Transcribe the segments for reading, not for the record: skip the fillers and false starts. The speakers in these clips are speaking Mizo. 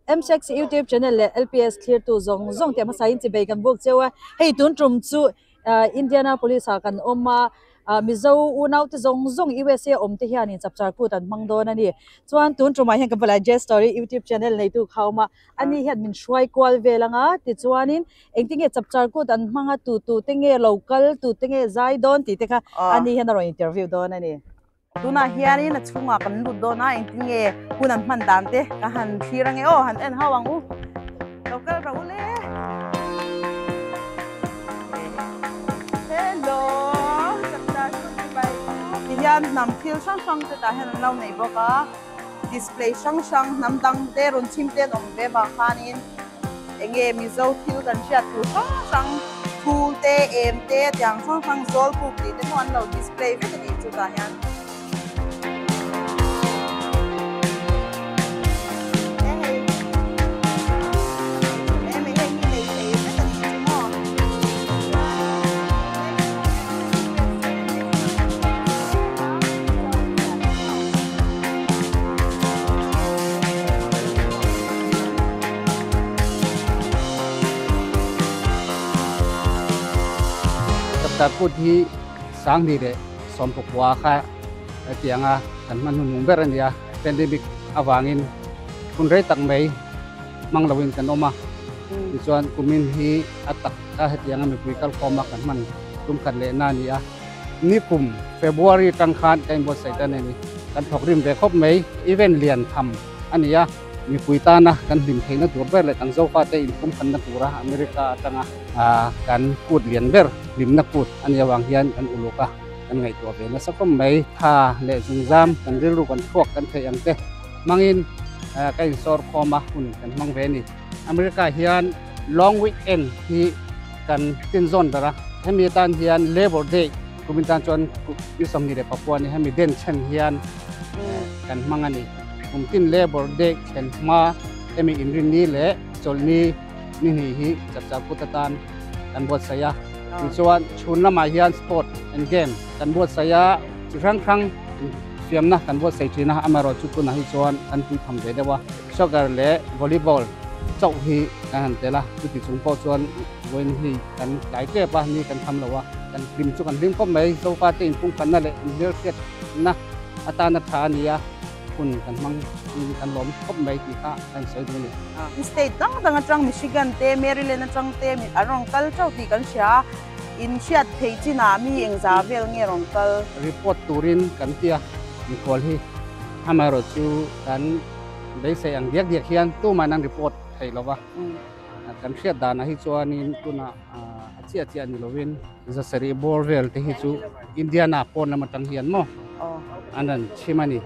MSX YouTube channel leh LPS thlirtu zawng zawng te hmasain chibei kan buk cheu a, hei tun tum chu Indianapolis ah kan awm a, Mizo unau te zawng zawng USA awm te hianin chapchar kut an hmang dawn a ni. Chuan tun tumah hian ka bulah Jazz Story YouTube channel neitu kha a awm a, ani hian min hruai kual vel ang a, tichuanin engtinge chapchar kut an hmang a, tu tu te nge lo kal, tu te nge zai dawn tih te kha ani hian a rawn interview dawn a ni. Tunah hianin a chhungah kan lut dawn a, engtin nge hun an hman dan te ka han thlir ange aw, han en hau ang u. Lo kal rawh u le. Hello, chapchar kut chi bai u. Tihian hnam thil hrang hrang te tah hian an lo nei bawk a, display hrang hrang hnam dang te rawn chhim te an awm ve vang khanin enge Mizo thil kan hriat tur hrang hrang thul te, em te, tiang hrang hrang zawl buk tih te pawh an lo display vek a nih chutah hian. Chapchar kut hi Sanghni leh Sawmpakua kha hetianga kan hman hun hmung ber a ni a, pandemic avangin hun rei tak mai hmang loin kan awm a, tichuan kumin hi a tak a hetianga mipui kalkhawma kan hman tum khat lehna a ni a. Nikum February atang khan ka inbuatsaih ta nen kan thawk rim ve khawp mai. Event lian tham a ni a, mipui tana kan hlim theihna tur ber leh kan Zofate inpumkhanna tura America atanga kan kut lian ber hlimna kut a nih avang hian kan uluk a, kan ngaihtuah ve nasa khawp mai. Tha leh zungzam kan rilru kan thluak kan theih ang te hmangin ka insawr khawm a, hun kan hmang ve a ni. America hian long weekend hi kan tinzawn ber a, hemi atan hian Labor Day kumin tan chuan ni 24 ni hemi den chhen hian kan hmang a ni. Kum tin Labor Day thlen hma hemi inrinni leh chawlhni ni hnih hi chapchar kut atan kan buatsaih a. Tichuan chhun lamah hian sport and game kan buatsaih a, chi hrang hrang fiamna kan buatsaih thin a, amaherawhchu tunah hi chuan kan puitham ve deuh a. Soccer leh volleyball chauh hi kan han tel a, chuti chung pawh chuan vawiin hi kan tlai tep a, ni kan tham lo a, kan hlim chu kan hlim khawp mai. Zofa te inpumkhatna leh inhmelhriatna atana tha a ni a, hun kan hmang in kan lawm khawp mai tih kha kan sawi duh a ni. State dang dang atang Michigan te, Maryland atang te an rawn kal teuh tih kan hria a, in hriat theih chinah mi engzah vel nge rawn kal? Report turin kan tia mikhual hi amaherawhchu kan Beisei ang diak diak hian tumahin an report thei lo va, kan hriat danah hi chuanin tunah a chiah chiah ni lovin Zasarih bawr vel te hi chu Indiana pawn lam atang hian maw an rawn chhim a ni.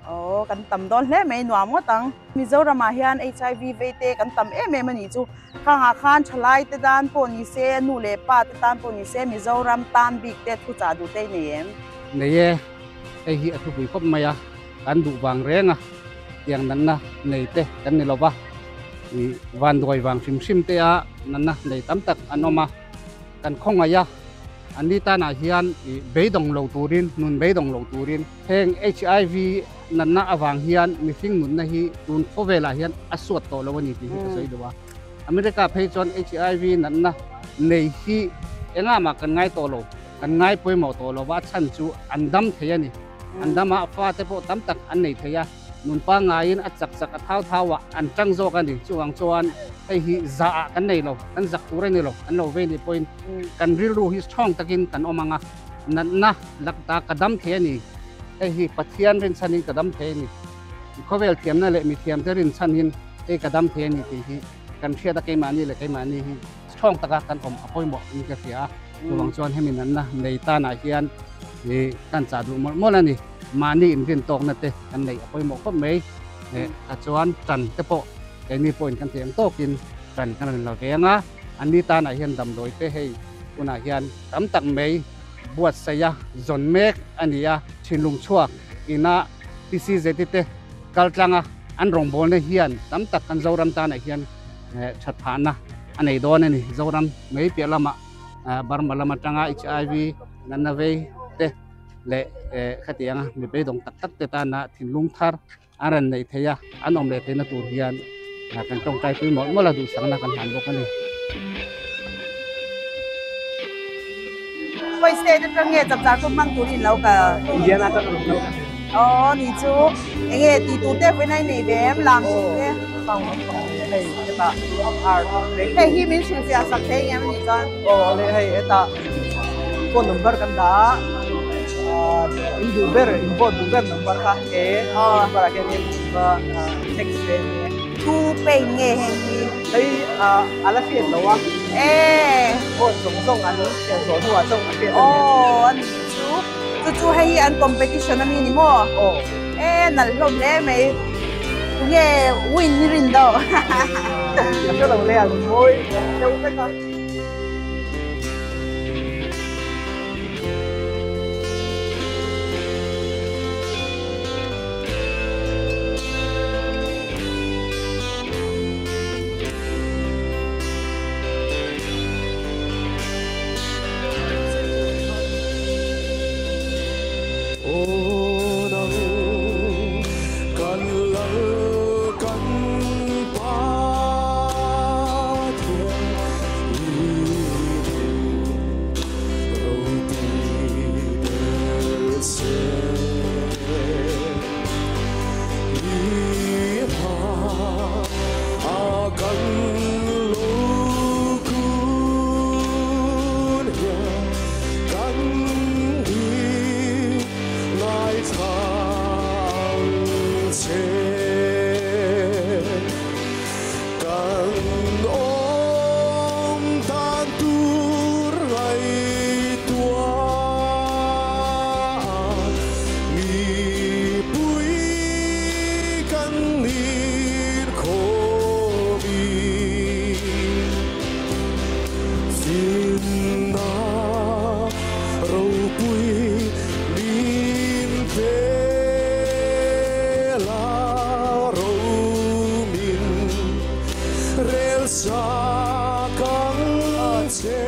Aw kan tam dawn hle mai nuam ngawt ang. Mizoramah hian HIV vei te kan tam em em a nih chu. Khangah khan thalai te tan pawh ni se, nu leh pa te tan pawh ni se Mizoram tan bik te thuchah duh te i nei em? Nei e, hei hi a thupui khawp mai a. Kan duh vang reng a, tiang natna nei te kan ni lova, i vanduai vang hrim hrim te a natna nei tam tak an awm a, kan khawngaih a, an ni tanah hian i beidawng lo turin, nun beidawng lo turin heng HIV natna avang hian mihring nunna hi tun khawvelah hian a suat tawh lo a ni tih hi ka sawi duh a. America phei chuan HIV natna nei hi engah mah kan ngai tawh lo, kan ngai pawimawh tawh lova, a chhan chu an dam thei a ni. An dama fate pawh tam tak an nei thei a, nun pangngaiin a chak chak a thau thau ah an tang zawk a ni. Chuvang chuan hei hi zah ah kan nei lo, kan zak tur a ni lo, kan lo vei nih pawhin kan rilru hi strong takin kan awm ang a, natna lak ta ka dam thei a ni, hei hi Pathian rinchhanin ka dam thei a ni, khawvel thiamna leh mithiamte rinchhanin hei ka dam thei a ni tih hi kan hriat a, keimahni leh keimahni hi strong taka kan awm a pawimawh in ka hria a. Chuvang chuan hemi natna nei tanah hian ih kan chah duh mawlh mawlh a ni. Mahni inrin tawkna te kan neih a pawimawh khawp mai. Eh tah chuan tan te pawh keini pawhin kan tih ang tawkin tan kan rawn la ve ang a. Anni tanah hian damdawi te hei hunah hian tam tak mai buatsaih a zawn mek a ni a. Thinlung chhuak ina PCZ te kal tlang a an rawngbawlna hian tam tak kan Zoram tanah hian that phahna a nei dawn a ni. Zoram mai piah lamah Burma lam atanga HIV natna vei te leh khatianga mi beidawng tak tak te tana thinlung thar an rawn neih theih a, an awm leh theihna tur hian Kan tawngtai pui mawlh mawlh a duhsakna kan hlan bawk a ni. Khawi state atang nge chapchar kawp hmang turin lo kal? Indiana atang lo kal. Aw ni chu enge tih tur te vawiin a inei ve em lam tih te? Hei hetah Hei hi min hrilhfiah sak thei engem a nih chuan? Aw le hei hetah phone number kan dah a in duh ber in vote duh ber number kha he number ah hian text ve a ni e. Tu paint nge heng hi? Hei a la hriat lo a. E. Vote zawng zawng an hriat zawh hnuah chauh a hriat a ni. Aw a nih chu. Chu chu hei hi an competition a mi ni maw? Aw. E nalh hlawm hle mai. Tunge win hi rin deuh? Ka hre lo le an mawi deuh vek a.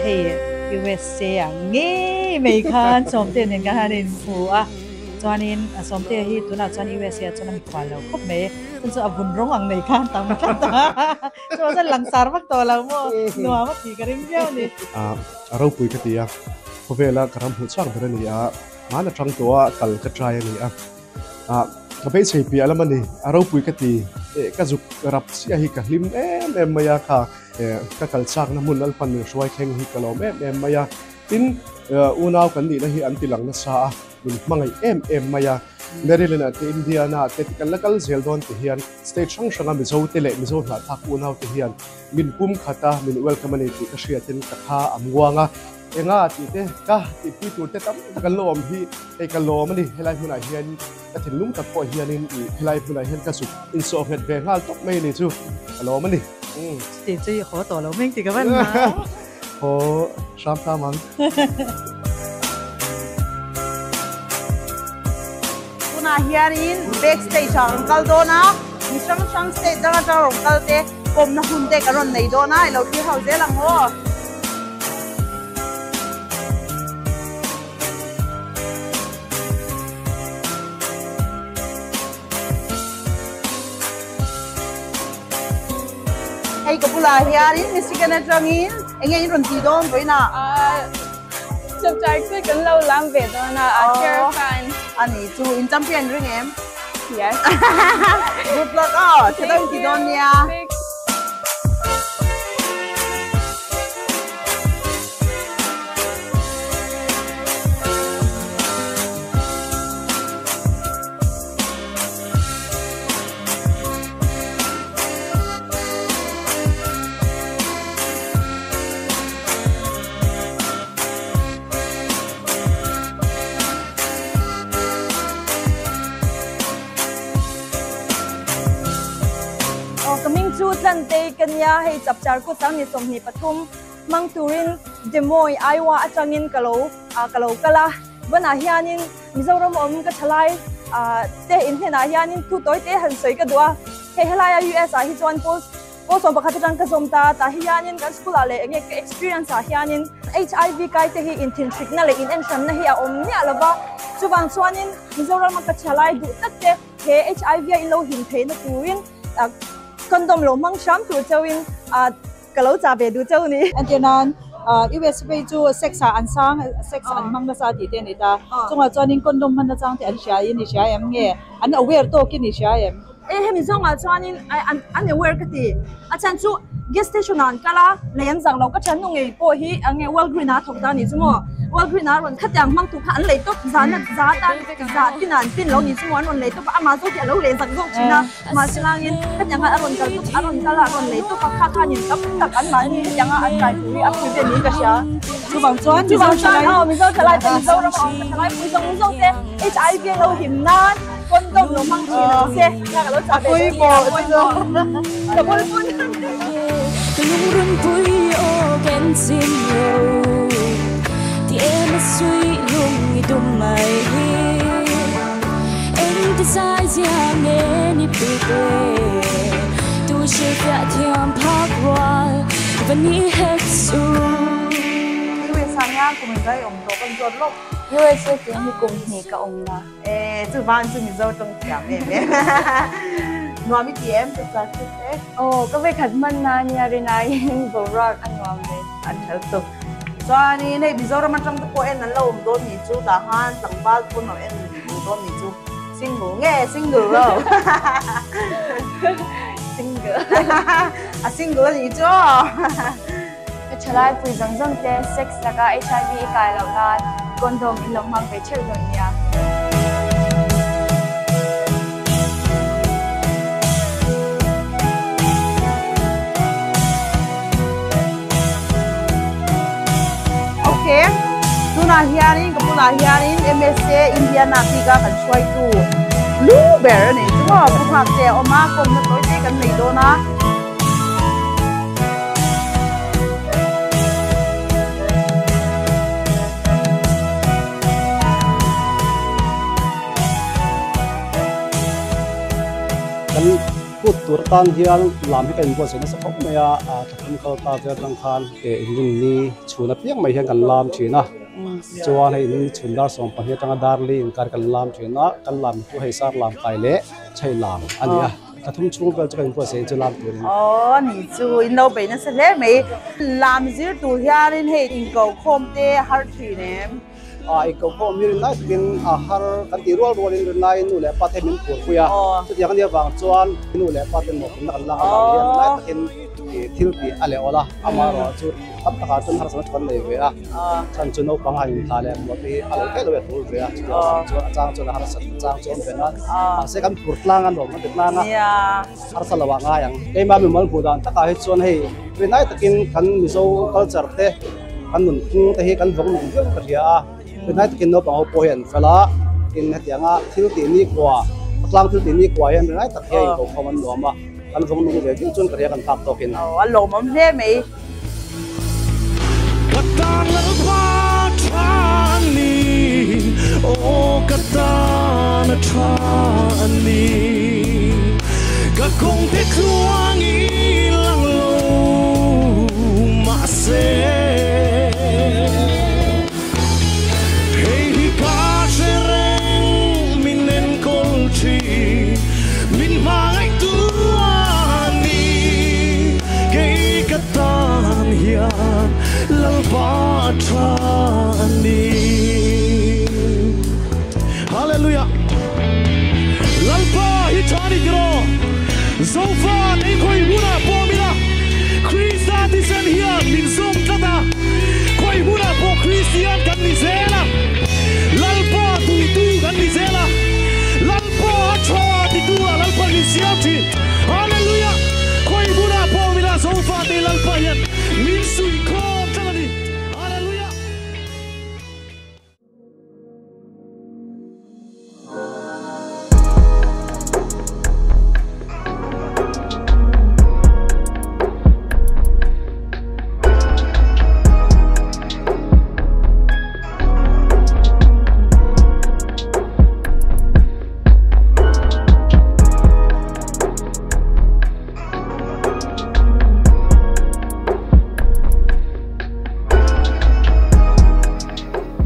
Hei USA ah ngei mai khan Sawmte nen khan an inhmu a, chuanin Sawmte hi tunah chuan USA ah chuan a mikhual lo khawp mai, chun chu a vun rawng ang nei khan tam tlat a, chuan chuan langsar vak tawh lo maw nuam a tih ka ring viau a ni. A ropui ka ti a, khawvela ka ram hmuh chak ber a ni a, hman atang tawha kal ka try a ni a, ka beisei piah lam a ni, a ropui ka ti, ka zuk rap chiah hi ka hlim em em mai a, kha ka kal chakna hmun Lalpan min hruai thleng hi ka lawm em em mai a, tin unau kan nihna hi an ti lang nasa a, min hmangaih em em mai a, Maryland ah te Indiana ah te kan la kal zel dawn ti hian state hrang hranga Mizo te leh Mizo hnahthlak unau te hian min pum khat a, min welcome a ni tih ka hriatin ka kha a muang a, enga tih te ka tihpui tur te tam tak an lo awm hi hei ka lawm a ni, helai hmunah hian ka thinlung tak pawh hianin ih helai hmunah hian ka zuk insawh nghet ve nghal tawp mai a ni chu ka lawm a ni. Chuti chu i haw tawh lo meng tih ka van hna. Haw hram hram ang. Tunah hianin backstage ah rawn kal dawn a, mi hrang hrang state dang atanga rawn kal te kawmna hun te kan rawn nei dawn a, i lo thlir ho zel ang aw. Hei ka bulah hianin Michigan atangin enge in rawn ti dawn vawiinah? Chapchar chu kan lo lam ve dawn a, a chair fan. A ni chu in champion ring em? Yes. Good luck aw, tha deuh in ti dawn nia. Aw ka hming chu Tlantei ka nia, hei chapchar kut sang ni 23 hmang turin Des Moines, Iowa atangin ka lo ka lo kal a, banah hianin Mizoram awm ka thalai te in hnenah hianin thu tawi te han sawi ka duh a, hei helaia US ah hi chuan pawl pawl 11 atang ka zawm ta, tah hi hianin kan school ah leh enge ka experience ah hianin HIV kai te hi inthinhrikna leh inenhranna hi a awm miah lo va, chuvang chuanin Mizoram a ka thalai duh tak te he HIV a in lo him theihna turin. Condom lo mang hram tur cheuin ka lo cha ve du cheu ni. Entirnan US phei chu sex ah an sang sex an hmang nasa tih te a ni ta. Chungah chuanin condom hman nachang te an hria in i hria em nge an aware tawk in i hria em? E hemi zawngah chuanin an aware ka ti. A chhan chu gas station ah an kal a, lei an zak lo ka thiannu ngei pawh hi eng nge Walgreen ah a thawk ta a nih chu maw? Walgreen ah a rawn khatiang hmang tur kha an lei tawp zahna za atan za tin ah an pin lo nih chu maw an rawn lei tawp a, amah zawk hi a lo leh zak zawk thin a, mahse langin khatiang khan a rawn kal tawp a rawn kal a a rawn lei tawp a, kha khanin tam tak anmahni hetianga an kai tur hi a prevent niin ka hria. Chuvang chuan Mizo thalai aw Mizo thalai te Mizoram a awm ka thalai pui zawng zawng te HIV lo him nan condom lo hmang thin ang che kha ka lo chah ve dawn nia a pawimawh ka bul pun. Ka lungrunpui aw ken chin lo ti em a suih lung i dum mai hi eng ti zai zia nge ni bik le tu hrilhfiah thiam phak rual va ni hek su. USA hian kum inzai awm tawh kan zawt lawk. USA tih hi kum hnih ka awm na. E chu van chu Mizo tawng thiam em em. Nuam i ti em chu char chut e. Aw ka vekhat hman na nia rinaiin boruak a nuam ve. A tha lutuk. Chuanin hei Mizoram atang te pawh en an lo awm dawn nih chu tah khan tlangval pawn lo en duh dawn nih chu. Single nge single lo. Single. A single a nih chu aw. Ka thalai pui zawng zawng te sex laka HIV i kai loh nan condom in lo hmang ve theuh dawn nia. Ok, tunah hianin ka bulah hianin MSA Indiana bika kan hruaitu lu ber a nei chu maw pu nghak te a awm a, kawmna tawi te kan nei dawn a. Kan kut tur atan hian lam hi ka inbuatsaih nasa khawp mai a, thlathum kal ta vel atang khan inrinni chhun apiang mai hian kan lam thin a, chuan hei inrinni chhun dar 12 atanga dar li inkar kan lam thin a, kan lam chu hei sar lam kai leh chhei lam a ni a. Thlathum chhung vel chu ka inbuatsaih chu lam turin. Aw ni chu in lo bei nasa hle mai. Lam zir tur hianin hei inkohkhawm te a har thin em? A inkohkhawm hi rinlai takin a har kan tih rual rualin rinlai nu leh pa te min phurpui a. Chutiang ania vang chuan nu leh pa ten mawhphurhna kan lak avang hian rinlai takin thil tih a leh awl a. Amaherawhchu chu tam takah chuan harsatna chu kan nei ve a. Chhan chu naupang han inthlah leh hmuh te hi a lo theih lo e tul ve a, chutiang avang chuan a chang chuan a harsat a chang chu a awm ve nan. Mahse kan phur tlang a nuam kan ti tlang a, harsa lo ah ngai ang. Keimah mimal hmuh dan takah hi chuan hei rinai takin kan Mizo culture te, kan nunphung te hi kan vawng nung viau ka hria a, rinai takin naupang ho pawh hi an fel a, tin hetianga thil tih nikhua, khawtlang thil tih nikhua hian rinai tak hian inkokhawm an nuam a, kan vawng nung ve viau chuan ka hria kan phak tawkin. Aw a lawmawm hle mai. Ka tan lalpa tha a ni, aw ka tan a tha a ni. Ka kawng te tluang i lang lo mahse, hei hi ka hre reng min enkawl thin, min hmangaihtu a ni. Kei ka tan hian Lalpa tha a ni. Hallelujah! Lalpa hi tha a ni tiraw? Zofa nei khawi hmunah pawh awm ila, Krista thisen hian min zawm tlat a, khawi hmunah pawh Kristian kan ni zel a, Lalpa duhtu kan ni zel a, Lalpa a tha titu ah Lalpa min siam thin. Hallelujah! Khawi hmunah pawh awm ila, Zofa te Lalpa hian min suihkhawm tlat a ni. Hallelujah!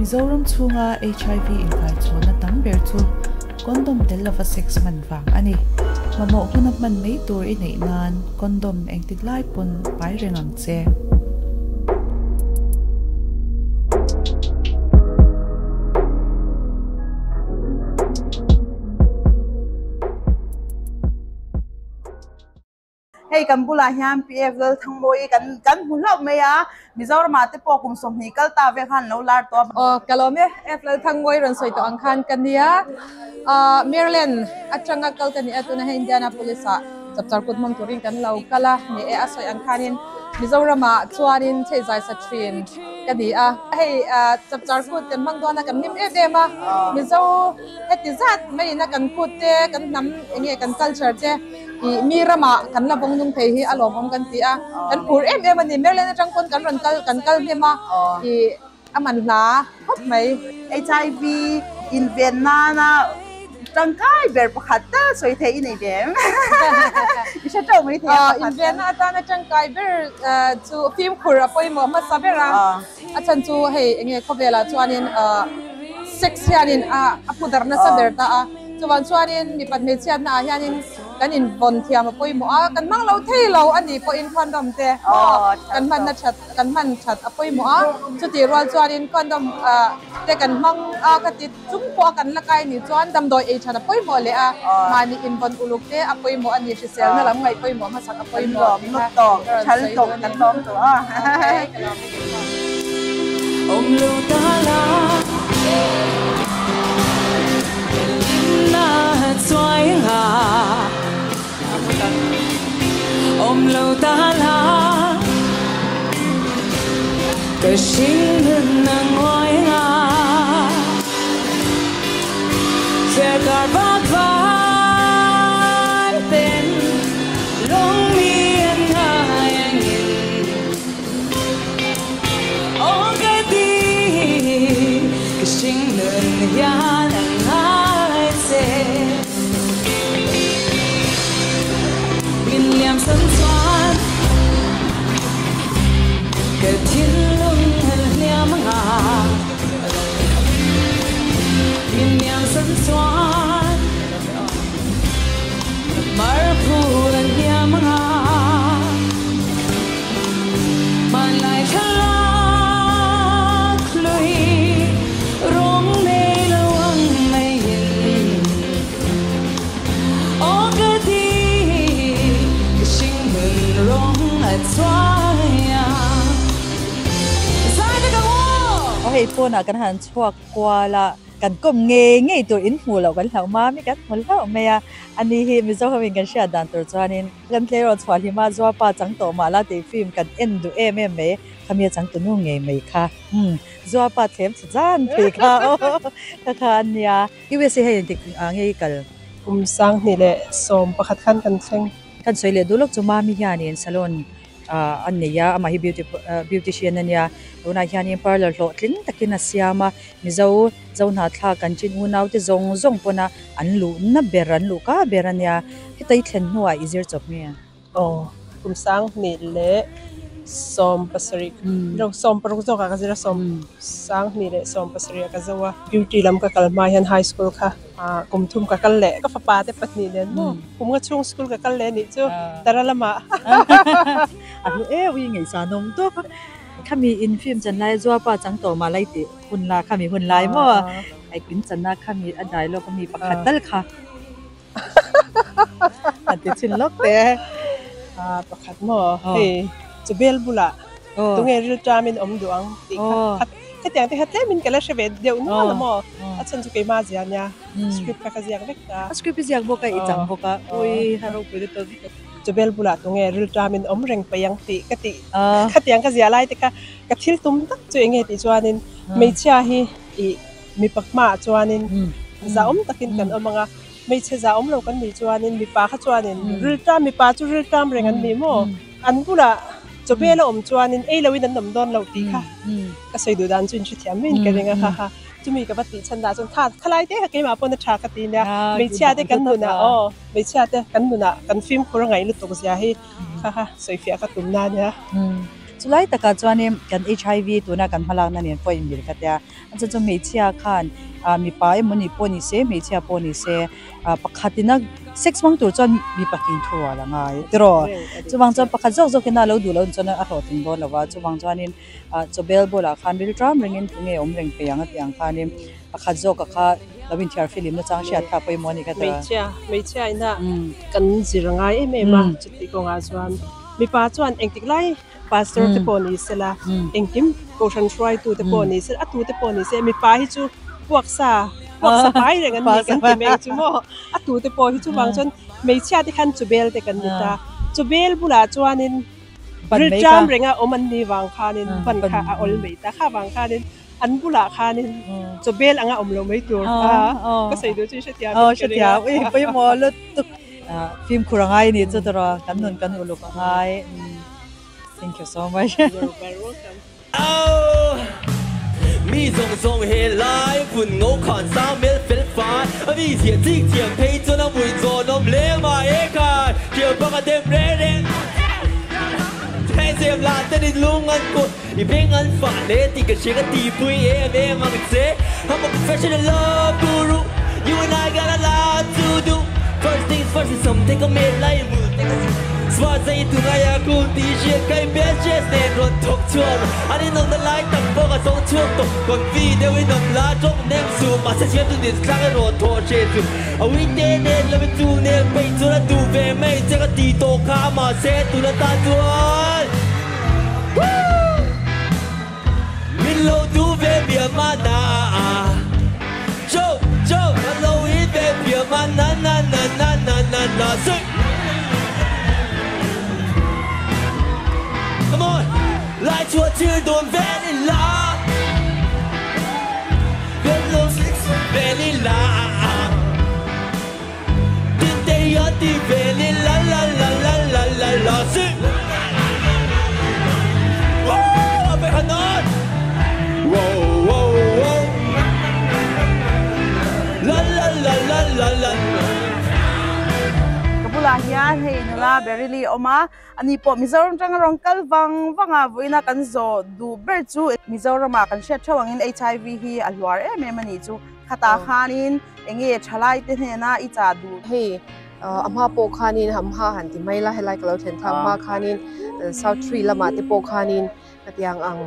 Mizoram chhunga HIV inkaichhawnna tam ber chu condom tel lova sex hman vang a ni. Mamawh huna hman mai tur i neih nan condom engtik lai pawn pai reng ang che. Hei kan bulah hian PF Lalthangmawii kan kan hmu hlauh mai a, Mizoram ah te pawh kum 20 kal ta vel khan an lo lar tawh a. Aw ka lawm e, F Lalthangmawii rawn sawi tawh ang khan ka nia. Ahh Maryland atanga kal ka ni a, tuna hei Indianapolis ah chapchar kut hmang turin kan lo kal a ni e, a sawi ang khanin Mizoram ah chuanin chei zai sa thin ka ni a. Hei chapchar kut kan hmang dawn a, kan hlim em em a, Mizo heti zat maiin a kan kut te, kan hnam enge kan culture te, Ih mi ramah kan la vawng nung thei hi a lawmawm kan ti a, kan phur em em a ni. Maryland atang pawn kan rawn kal kan kal hnem a, ih a man hla khawp mai. HIV inven nana tangkai ber pakhat tal sawi thei i nei ve em? I hre teuh mai thei a pakhat. Invenna atana tangkai ber chu fimkhur a pawimawh hmasa ber a, a chhan chu hei enge khawvelah chuanin sex hianin a phu darh nasa ber ta a. Chuvang chuanin mipat hmeichhiatna ah hianin kan invawn thiam a pawimawh a, kan hmang lo thei lo a nih pawhin condom te maw kan hmanna that kan hman that a pawimawh a, chutih rual chuanin condom te kan hmang a ka ti chung pawh a kan la kai nih chuan damdawi ei that a pawimawh leh a, mahni invawn uluk te a pawimawh a ni, hriselna lam ngaih pawimawh hmasak a pawimawh tih kha ka rawn sawi dawn a ni. Okay, ka lawm e keipawh. Aw hei pawnah kan han chhuak kual a, kan kawm ngei ngei tur in hmuh loh kan hlauh mam hi kan hmu hlauh mai a, ani hi Mizo ho in kan hriat dan tur chuanin kan tleirawl chhuah hlima Zuapa chang tawh mah la tih film kan en duh em em mai, khami a changtu nu ngei mai kha umm Zuapa thlem chhe zan thei kha aw kha kha a nia. USA hei engtik ah nge i kal? Kum 2011 khan kan thleng. Kan sawi leh duh lawk chu Mami hianin salon a nei a, amah hi beauty beautician a nia. Tunah hianin parlour hlawhtling takin a siam a, Mizo zo hnahthlak kan chin unau te zawng zawng pawna an luhna ber an luh ka ber a nia. Heta i thlen hnuah i zir chawp nge? Aw, kum 2017 lo 16 zawkah ka zir a, 2017 ah ka zo a. Beauty lam ka kal hma hian high school kha kum thum ka kal leh ka fapa te pahnih nen maw kum nga chhung school ka kal leh anih chu tara lamah. A hlu eu i ngaihsan awm tawp. Khami in film chan lai Zuapa chang tawh mah lai tih hun la khami hun lai maw ai pin chan a khami a dialogue ami pakhat tal kha a ti chhin lawk te. Pakhat maw hei chu bel bulah tunge rilṭamin awm duh ang tih kha khatiang te kha tlemin ka la hre ve deuh nual a maw a chhan chu keimah zia nia script kha ka ziak vek ta. A script i ziak bawk a i chang bawk a ui a ropui lutuk. Chu bel bulah tunge rilṭamin awm reng peih ang tih ka tih khatiang ka ziah lai te kha ka thil tum tak chu enge tih chuanin hmeichhia hi ih mipa hmaah chuanin zahawm takin kan awm ang a, hmeichhe zahawm lo kan nih chuanin mipa kha chuanin rilṭam mipa chu rilṭam reng an ni maw? An bulah chaw bel a awm chuanin ei loin an awm dawn lo tih kha ka sawi duh dan chu in hrethiam maiin ka ring a ha ha. Chumi ka va tih chhan dah chuan kha khalai te kha keimah pawn a tha ka ti nia hmeichhia te kan nunah aw hmeichhia te kan nunah kan fimkhur a ngaih lutuk zia hi kha kha sawifiah ka tum na nia. Chulai takah chuanin kan HIV tuna kan hmalakna nen pawh inmil ka tia a chu chu hmeichhia khan mipa emaw ni pawh ni se hmeichhia pawh ni se pakhatina Sex hmang tur chuan mi pahnih thu rual a ngai tiraw? Chuvang chuan pakhat zawk zawkin a lo duh loh chuan a hlawhtling dawn lo va, chuvang chuanin ah chawbel bulah khan rilṭam rengin tunge awm reng thei ang a tih ang khanin pakhat zawka kha lo inthiar filim nachang hriat kha pawimawh a ni kha tiraw? Hmeichhia, hmeichhia ina kan zir a ngai em em a, chuti kawngah chuan mipa chuan engtik lai pastor te pawh ni sela, engkim kohhran hruaitu te pawh ni sela, a tu te pawh ni se, mipa hi chu puaksa, puaksa pai reng an ni kan ti mai chu maw, a tu te pawh hi chuvang chuan hmeichhia te khan chubel te kan ni ta, chubel bulah chuanin rilṭam renga awm an ni vang khanin ban kha a awl mai ta, kha vang khanin an bulah khanin chawbel anga awm lo mai tur kha ka sawi duh chu i hrethiam in ka ring a. Ui pawimawh lutuk fimkhur a ngai a nih chu tawrh a kan nun kan uluk a ngai thank you so much. You're very welcome. Mi zawng zawng he lai vun ngo khan sang mel fel fai a mi ziah chik thiam phei chuan a mui zawn awm hle mai e khai thiam bak a dem reng reng Thehzem lah ten in lung an kut I beng an fah hle tih ka hria ka tihpui em em ang che I'm a professional love guru You and I got a lot to do First things first i sam te ka mel lai i mul te ka Smart zai i tungai a cool tih i hriat ka i best dress nen rawn thawk chhuak rawh An inawmna lai tak pawh ka zawng chhuak tawh Confi deuh in awm la tawk nem suh Mahse siam tu nen thlak erawh thawh hreh suh A ui te nen lo i chu nel peih chuan a duh ve mai che ka tih tawh kha mahse tun atan chuan Min lo duh ve bia ma na Cho cho ka lo i ve bia ma na na na na na na na Sing Come on Lai chhuah thil dawn vel ila Kan lo vel ila Tin te hian ti vel ila la la la la la la Sing Woo A vei han nawn Wow wow wow La la la la la la Ka bulah hian hei nula Beryl-i a awm a. Ani pawh Mizoram tanga rawn kal vang vang a, vawiina kan zawh duh ber chu Mizorama kan hriat theuh angin HIV hi a hluar em em a nih chu. Khatah khanin eng nge thalai te hnena i chah duh? Hei a hma pawh khanin hamha han ti mai la, helai ka lo thlen thlak hma khanin South Tree lamah te pawh khanin hetiang ang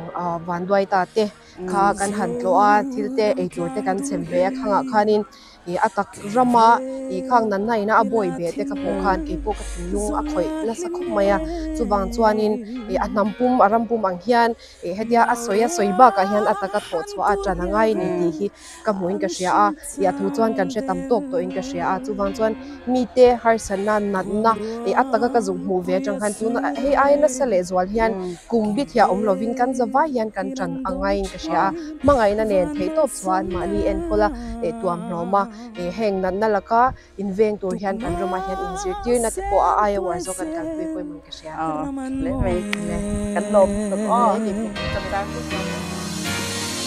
vanduai ta te kha kan han tlawh a, thil te ei tur te kan chhem ve a, khangah khanin ih a tak rama ih khang natna ina a bawi ve te ka hmuh khan keipawh ka thinlung a khawih nasa khawp mai a chuvang chuanin ih a hnam pum a ram pum ang hian ih hetia a sawi a sawi bakah hian a taka thawh chhuah a tan a ngai a ni tih hi ka hmuhin ka hria a ih a thu chuan kan hre tam tawk tawhin ka hria a chuvang chuan mite harsatna natna ih a taka ka zuk hmuh ve atang khan tuna hei aia nasa leh zual hian kum bi thiah awm lovin kan zavai hian kan tan a ngaiin ka hria a hmangaihna nen theih tawp chuan mahni enkawl a eh tuam hlawm a eh heng natna laka inveng tur hian kan ramah hian inzirtirna te pawh a aia uar zawk an kalpui pawimawh in ka hria. Le mai le kan lawm tuk aw.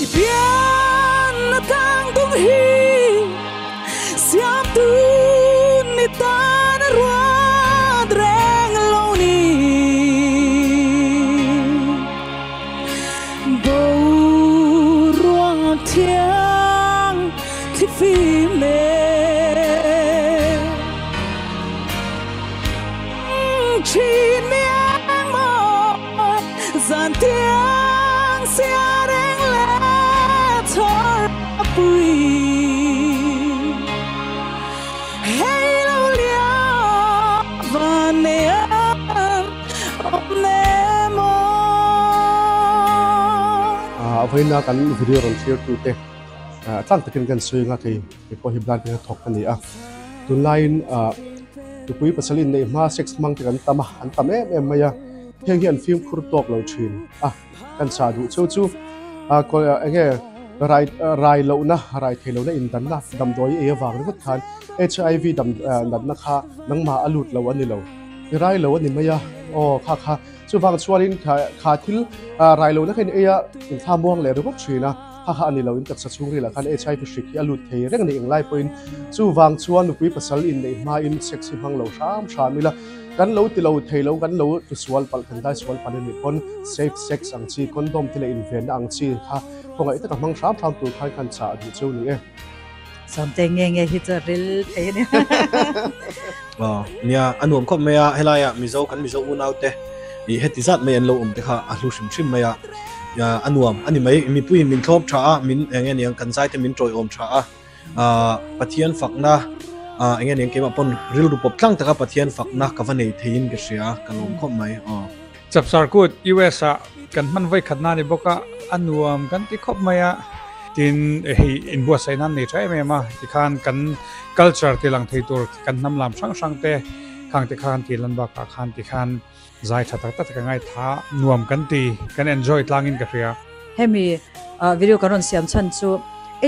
I bian na tang tung hi siam tu ni tan a ruat reng lo ni Boruak thiang thli fim nen Thin mi eng maw zan tiang sia reng leh thar pui Hei lo liam van nei ang awm nem aw. A vawiina kan video rawn thlir tute tlang takin kan sawi anga kei kei pawh hi blind te thawk ka ni a tunlaiin tupui pasal inneih hma sex hmang te kan tam a an tam em em mai a heng hi an fimkhur tawk lo thin a kan chah duh chu chu enge rai rai lohna rai thei lohna indanna damdawi ei avang ringawt khan HIV dam natna kha nangmah a lut lo a ni lo i rai lo a ni mai a aw kha kha Chuvang chuanin kha thil rai lohna kha in ei a, in thla muang leh ringawt thin a, kha kha a ni lo, in taksa chhungrilah khan HIV hrik hi a lut thei reng a ni englai pawhin. Chuvang chuan nupui pasal inneih hmain sex hi hmang lo hram hram ila, kan lo ti lo thei lo, kan lo ti sual palh, kan dai sual palh a nih pawn safe sex ang chi, condom te leh invenna ang chi kha khawngaih taka hmang hram hram tur khan kan chah duh cheu ni e. Sawmte nge nge hi chu a ril thei a ni. Aw nia a nuam khawp mai a, helai ah Mizo kan Mizo unau te ih heti zat mai an lo awm te kha a hlu hrim hrim mai a, a nuam a ni mai, mipuiin min thlawp tha a, min eng nge niang kan zai te min tawiawm tha a, ah Pathian fakna ah eng nge niang keimah pawn rilru pawp tlang taka Pathian fakna ka va nei theiin ka hria, ka lawm khawp mai aw. Chapchar kut US ah kan hman vawi khatna a ni bawk a, a nuam kan ti khawp mai a, tin hei inbuatsaih nan nei tha em em a, tikhan kan culture ti lang thei tur kan hnam lam hrang hrang te khang te kha kan tih lan bakah khan tikhan zai tha tak tak te ka ngaitha nuam kan ti, kan enjoy tlangin ka hria. Hemi video kan rawn siam chhan chu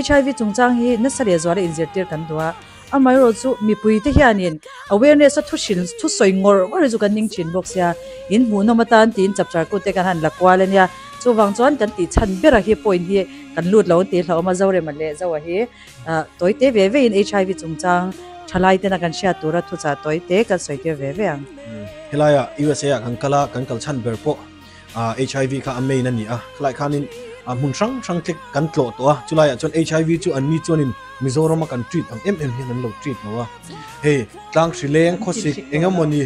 HIV chungchang hi nasa leh zuala inzirtir kan duh a. Amaherawh chu mipui te hianin awareness a thu hrilh thu sawi ngawr ngawr hi chu kan ning thin bawk sia, in hmuhnawm atan tiin chapchar kut te kan han la kual a nia, chuvang chuan kan tih chhan bera hi point hi kan lut lo an tih hlauhawm a, Zorema leh Zoa hi tawi te ve ve in HIV chungchang thalai tena kan hriat tura thuchah tawi te kan sawi tir ve ve ang. Helaiah USA ah kan kal a, kan kal chhan ber pawh HIV kha a main a ni a, khalai khanin hmun hrang hrang te kan tlawh tawh a, chulaiah chuan HIV chu an ni chuanin Mizorama kan treat ang em em hian an lo treat lo a, hei tlang hri leng khawsik eng emawni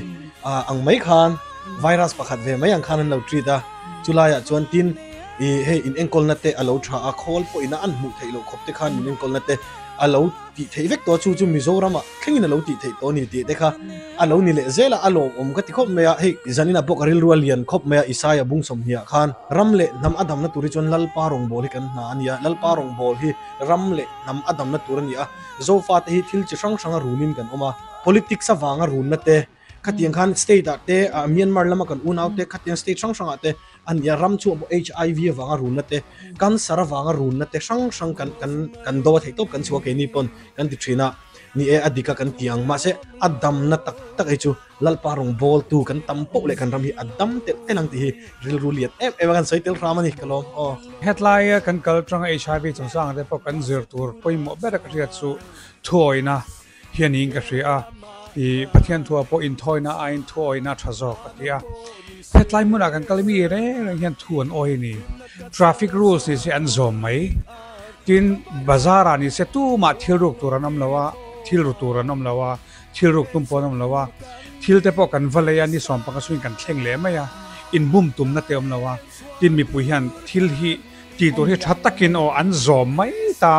ang mai khan virus pakhat ve mai ang khan an lo treat a, chulaiah chuan tin ih hei in enkawlna te a lo tha a, khawl pawhin a an hmuh theih loh khawp te khan in enkawlna te a lo tih theih vek tawh a, chu chu Mizoramah thlengin a lo tih theih tawh a ni tih te kha a lo ni leh zel a, a lawmawm ka ti khawp mai a, hei zaninah pawh ka rilru a lian khawp mai a, Isaiah bung sawmhniah khan ram leh hnam a damna tur hi chuan Lalpa rawngbâwl hi kan hna a ni a, Lalpa rawngbâwl hi ram leh hnam a damna tur a ni a, Zofate hi thil chi hrang hranga runin kan awm a, politics avanga runna te, Khatiang khan state ah te Myanmar lama kan unau te khatiang state hrang hrang ah te a nia ram chhuah pawh HIV avanga runna te cancer avanga runna te hrang hrang kan kan kan do a theih tawp kan chhuah keini pawn kan ti thin a ni e a dik a kan ti ang mahse a damna tak tak hi chu Lalpa rawng bawl tu kan tam poh leh kan ram hi a dam telh telh ang tih hi rilru lian em em a kan sawi tel hram a ni ka lawm aw. Hetlai kan kal tanga HIV chungchang te pawh kan zir tur pawimawh ber a ka hriat chu thuawina Hianin ka hria a, i Pathian thua pawh inthawina aiin thuawina tha zawk a ti a. Hetlai hmunah kan kal mi reng reng hian thu an awi a ni. Traffic rules ni se an zawm mai. Tin, bazar ah ni se tumah thil ruk tur an awm lo a, thil ru tur an awm lo a, thil ruk tum pawh an awm lo a. Thil te pawh kan va lei a, ni sawm panga chhungin kan thleng leh mai a, inbum tumna te awm lo a. Tin, mipui hian thil hi Tih tur hi tha takin aw an zawm mai ta.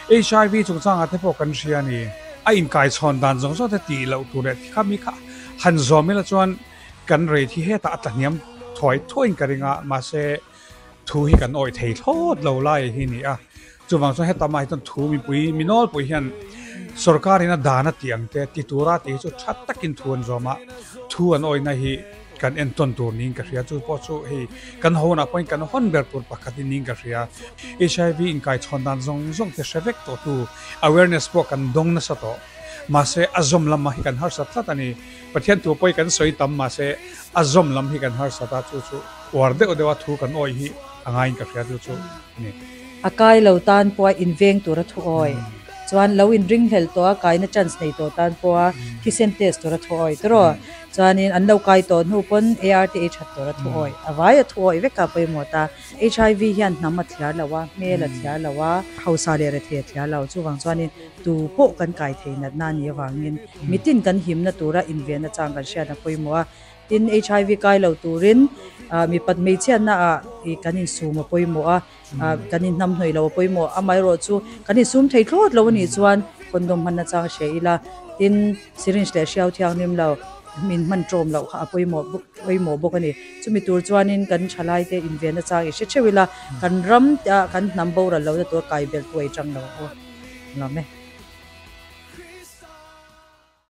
HIV chungchangah te pawh kan hria a ni. A inkaichhawn dan zawng zawng te tih loh tur leh kha mi kha han zawm ila chuan kan rate hi hetah a tlahniam thuai thuaiin ka ring a, mahse thu hi kan awih thei thlawt lo lai hi a ni a. Chuvang chuan heta mah hi chuan thu mipui mi nawlpui hian sorkarin a dan a tih ang te ti tura tih hi chu tha takin thu an zawm a, thu an awihna hi Kan entawn tur niin ka hria, chu pawh chu hei kan hawnah pawhin kan hawn ber tur pakhat in niin ka hria. HIV inkaichhawn dan zawng zawng te hre vek tawh tu awareness pawh kan dawng nasa tawh. Mahse a zawm lamah hi kan harsat tlat a ni. Pathian thu pawh hi kan sawi tam mahse a zawm lam hi kan harsat a, chu chu uar deuh deuh a thu kan awih hi a ngaiin ka hria chu chu a ni. A kai lo tan pawha inveng tura thu awi chuan lo inringhlel tawh a kaina chance nei tawh tan pawha thisen test tura thu awi tiraw? Chuanin an lo kai tawh hnu pawn ART ei that tur a thu awih, a vai a thu awih vek a pawimawh ta. HIV hian hnam a thliar lo a, hmel a thliar lo a, hausa leh rethei a thliar lo. Chuvang chuanin tu pawh kan kai thei natna a nih avangin mitin kan himna tura invenna chang kan hriat a pawimawh a. Tin, HIV kai lo turin mipat hmeichhiatna ah kan insum a pawimawh a, kan inhnamhnawih lo a pawimawh. Amaherawh chu kan insum thei thlawt lo a nih chuan condom hmanna chang hria ila, tin syringe leh hriau thianghlim lo min hman tawm loh kha a pawimawh pawimawh bawk a ni. Chumi tur chuanin kan thalaite invenna chang i hre theuh ila, kan ram kan hnam boral lohna tur kai belh tuai tang lo aw. Lawm e.